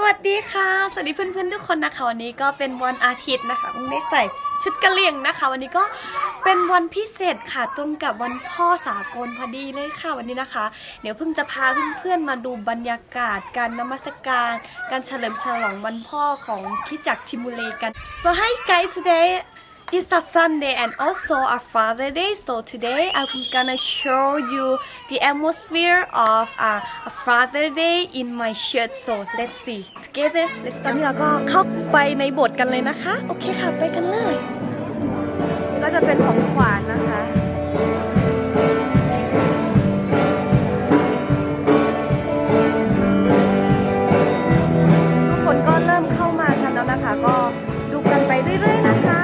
สวัสดีค่ะ สวัสดีเพื่อนๆทุกคนนะคะ วันนี้ก็เป็นวันอาทิตย์นะคะ อุ้มได้ใส่ชุดกะเหรี่ยงนะคะ วันนี้ก็เป็นวันพิเศษค่ะ ตรงกับวันพ่อสากลพอดีเลยค่ะ วันนี้นะคะ เดี๋ยวเพิ่งจะพาเพื่อนๆมาดูบรรยากาศการนมัสการ การเฉลิมฉลองวันพ่อของคริสตจักรทิมูเลกัน So hi guys, today is a Sunday and also a Father Day. So today I'm gonna show you the atmosphere of a, a Father Day in my church. So let's see together. Let's go. ตอนนี้เราก็เข้าไปในโบสถ์กันเลยนะคะ โอเคค่ะ ไปกันเลย นี่ก็จะเป็นของขวัญนะคะ ทุกคนก็เริ่มเข้ามากันแล้วนะคะ ก็ดูกันไปเรื่อยๆนะคะ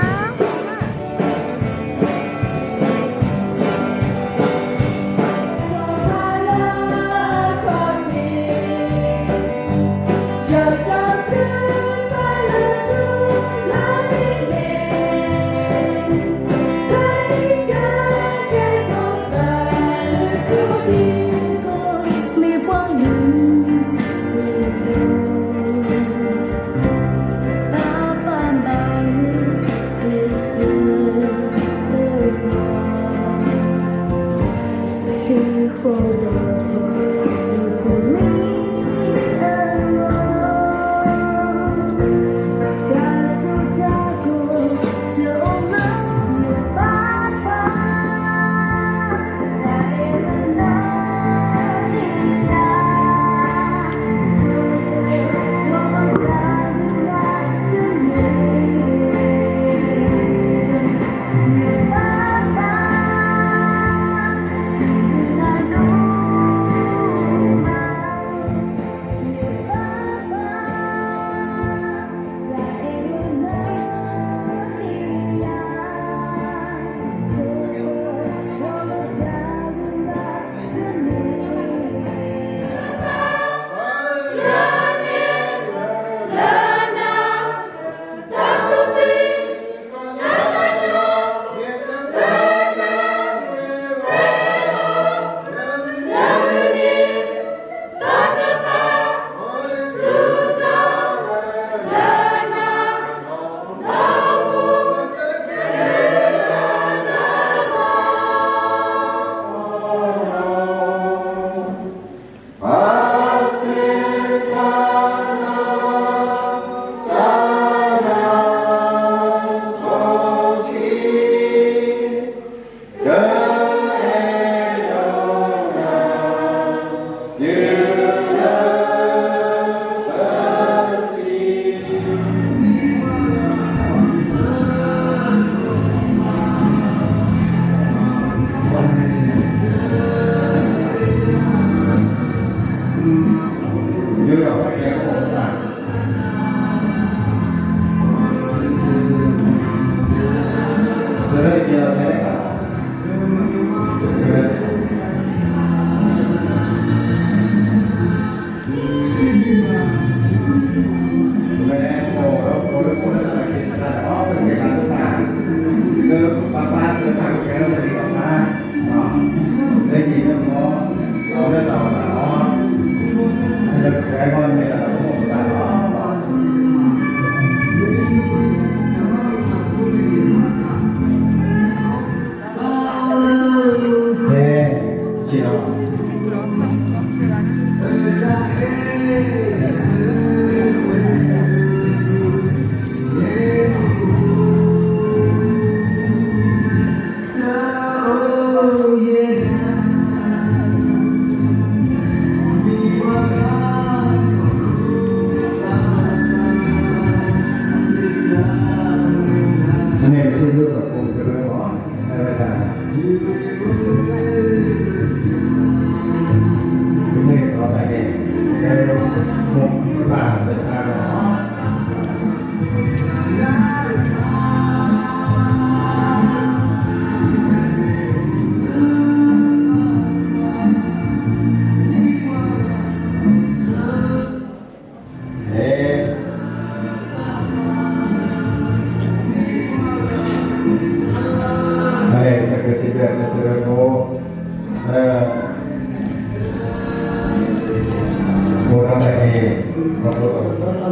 လၢ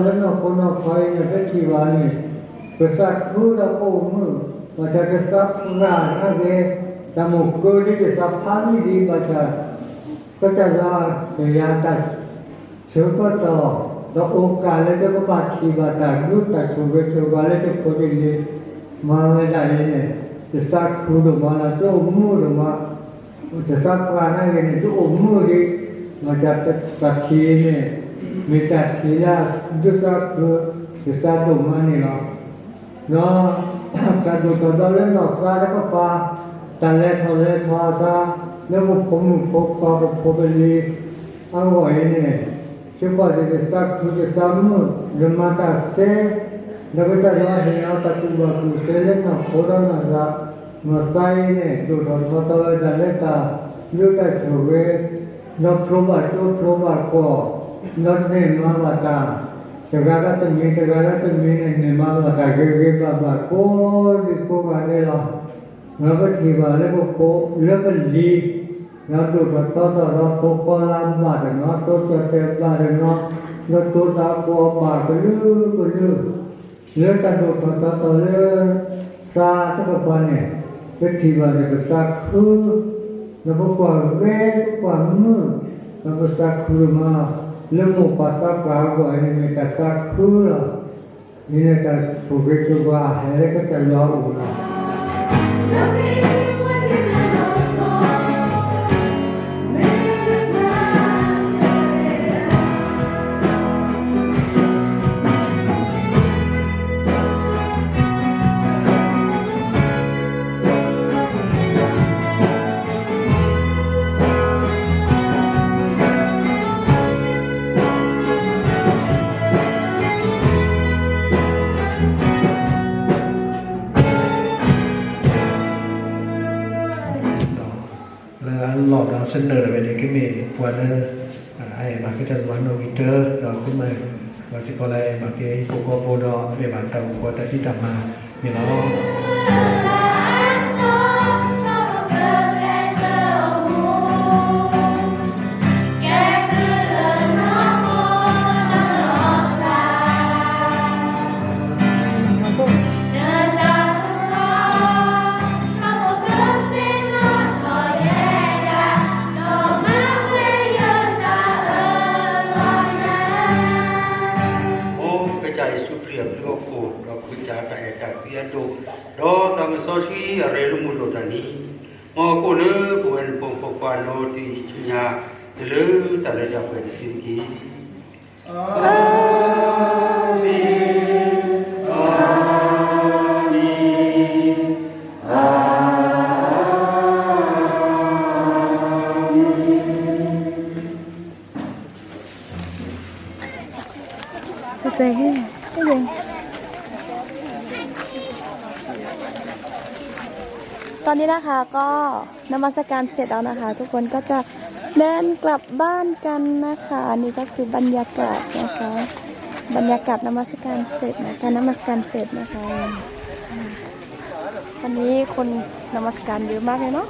နီၢ်ခိနီၢ်ခီအံၤန့ၣ် ပထံၣ်ဘၣ်န့ၣ် ပသးခုဒီးပအိၣ်မုာ်, ဘၣ်ဆၣ်တသးပှၢ်နာ်က့ၤ တၢ်မိၣ်ကၢဒ်တသးဖးမံၤဒံး ဘၣ်ဆၣ် ကစၢ်ယွၤ ပယၤတၢ် ဆၢကတီၢ် ဒီးအိၣ်ကၢ်လၢတကဘၣ်ထံၣ်ဘၣ်တၢ်ဒိတၢ်ဆိၣ်ဂ့ၤဆိၣ်ဝါလၢတဖိး ဒ်န့ၣ် မၤဝဲဒၣ်အံၤန့ၣ် တသးခုဒိၣ်မးလီၤ, တအိၣ်မုာ်ဒိၣ်မး, တသးပှၢ်နာ်က့ၤန့ၣ် တအိၣ်မုာ်ဒံး, ဘၣ်ဆၣ်တၢ်ထံၣ်အံၤန့ၣ် မ့ၢ်တၢ်ထံၣ်လၢဒိသးခု တသးဒိၣ်မးန့ၣ်လီၤ. ဒီး တၢ်ဒိၣ်ထီၣ်ထီထီၣ်လၢနီၢ်သးတကပၤ, တၢ်လဲၤထီၣ်လဲၤထီၣ်အသး လၢပဖိမုၣ်ဖိခွါပဖိပလံၤ အဂီၢ်အံၤန့ၣ် စ့ၢ်ကီးဒ်တသးခုတသးမုာ် ယမၤတၢ်သ့, ဒီးကစၢ်ယွၤဟ့ၣ်အီၤတၢ်ကူၣ်ဘၣ်ကူၣ်သ့လၢနီၢ်ခိဒီးနီၢ်သး, နီၢ်သးအံၤန့ၣ် ဒိၣ်ထီၣ်ထီထီၣ်ဝဲဒၣ်လၢတၢ်ဒိတၢ်ဆိၣ်ဂ့ၤ, ဒီးဖျိဘၣ်ကၠိဖျိဘၣ်ကီၢ်, ဒီးန့ၢ်မၤဘၣ်တၢ် တဂၤဒီးတမံၤ တဂၤဒီးတမံၤန့ၣ် န့ၢ်မၤဘၣ်တၢ်ဂ့ၤဂ့ၤဘၣ်ဘၣ်ကိးဒံကိးဂၤဒဲးလီၤ. ဒီးပထံၣ်ဘၣ်လၢပဖိလၢပလံၤ ဒီးဒိၣ်ထီၣ်ထီထီၣ်ဒီးဖိကီလါဘၣ်တနီၤ တိစၢၤတဲာ်ဘၣ်တနီၤ ဒီးတိသးကီးဘၣ်ကလုာ်ကလုာ် လၢတၢ်ဒိၣ်ထီၣ်ထီထီၣ်လၢ သးတကပၤန့ၣ် ပထံၣ်ဘၣ်န့ၣ် ပသးခု ဒီးပကွၢ်ဂဲၤပကွၢ်မုာ် ဒီးပသးခုဒိၣ်မးလီၤ. လၢမိၢ်ပၢ်သးပှၢ်အဂီၢ်န့ၣ်မ့ၢ်တၢ်သးခုလီၤ. ဒ်န့ၣ်တၢ်ဆိၣ်ဂ့ၤဆိၣ်ဝါဟဲလၢကစၢ်ယွၤအအိၣ်လီၤ. လၢအလီၢ်ဒီးသနၢၣ်တဖၣ်န့ၣ် ကမ့ၢ်ပှၤလၢ အအဲၣ်ဘၣ်ကစၢ်ယွၤနီၣ်ဂံၢ်တၢ ဒီးကမ့ၢ်ပှၤစ့ၢ်ကီးလၢအအဲၣ်ဘၣ်က့ၤဟံၣ်ဖိဃီဖိဒီး အအဲၣ်ဘၣ်တၢ်အိၣ်ဖှိၣ်တၢ်ဖံးတၢ်မၤန့ၣ်လီၤ. မ်ကစၢ်ယ့ၣ်ၡူးခရံာ်အဘျုးအဖှိၣ် ဒီးခရံာ်ကစၢ်တၢ်အဲၣ်တၢ်ကွံအဒိၣ်, ဒီးသးစီဆှံအရ့လိာ်မုာ်လိာ်တၢ်န့ၣ်, မ်အကအိၣ်လၢပဝဲန့ၣ်ပိာ်မုၣ်ပိာ်ခွါအလိၤ တုၤအံၤဆူညါ တုၤလၢတၢ်လၢတၢ်ပှဲၤတစုတက့ၢ်. အၤမ့ၣ်, အၤမ့ၣ်, အၤမ့ၣ်. ตอนนี้นะคะก็นมัสการเสร็จแล้วนะคะ ทุกคนก็จะเดินกลับบ้านกันนะคะ อันนี้ก็คือบรรยากาศนะคะ บรรยากาศนมัสการเสร็จนะ การนมัสการเสร็จนะคะ วันนี้คนนมัสการเยอะมากเลยเนาะ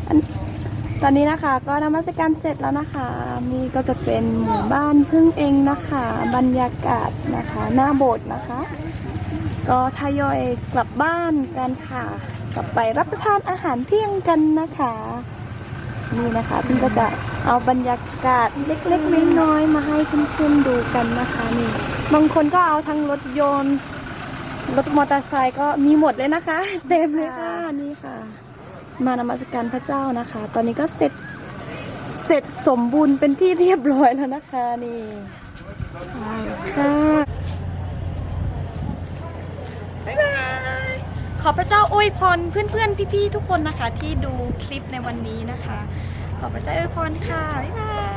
อัน- ตอนนี้นะคะก็นมัสการเสร็จแล้วนะคะ นี่ก็จะเป็นหมู่บ้านพึ่งเองนะคะ บรรยากาศนะคะ หน้าโบสถ์นะคะ ก็ทยอยกลับบ้านกันค่ะ กลับไปรับประทานอาหารเที่ยงกันนะคะ นี่นะคะ เพิ่งก็จะเอาบรรยากาศเล็กๆน้อยๆมาให้เพื่อนๆดูกันนะคะ นี่ บางคนก็เอาทั้งรถยนต์ รถมอเตอร์ไซค์ก็มีหมดเลยนะคะ เต็มเลยค่ะ นี่ค่ะ มานมัสการพระเจ้านะคะ ตอนนี้ก็เสร็จ เสร็จสมบูรณ์เป็นที่เรียบร้อยแล้วนะคะ นี่ ค่ะ บ๊ายบาย ขอพระเจ้าอวยพรเพื่อนๆพี่ๆทุกคนนะคะ ที่ดูคลิปในวันนี้นะคะ ขอพระเจ้าอวยพรค่ะ บ๊ายบาย